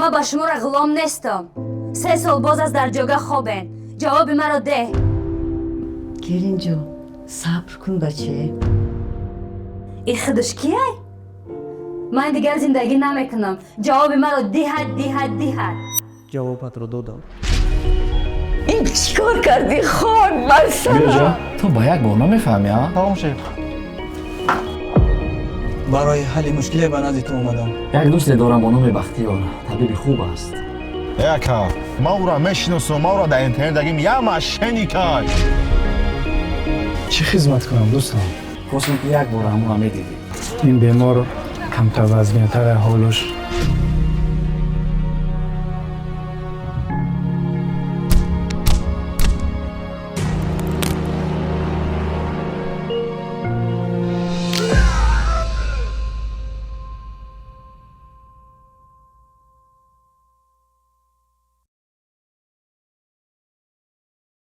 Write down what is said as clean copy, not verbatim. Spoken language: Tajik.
Ман ба шуморо ғулом нестам. 3 сол боз аст дар ҷога хобен. Ҷавоби маро деҳ. Келинҷон, сабр кун, баче. И худаш кияй? Ман дигар зиндагӣ намекунам. Ҷавоби маро диҳад, диҳад, диҳад. Ҷавобатро додам. Ин чӣ кор кардӣ? Хок бар сарам! Ту ба як бор намефаҳмӣ, а? Тамом, шеф. Барои ҳалли мушкиле ба назди ту омадам. Як дӯсте дорам бо номи Бахтиёр, табиби хуб аст. Яка, ман ӯро мешиносам, ман ӯро дар интернет дагим, я мошенникай. Чӣ хизмат кунам, дӯстам? Хостам, ки як бор ҳамонро медидӣ. Ин бемор камтар вазнинтара ҳолаш.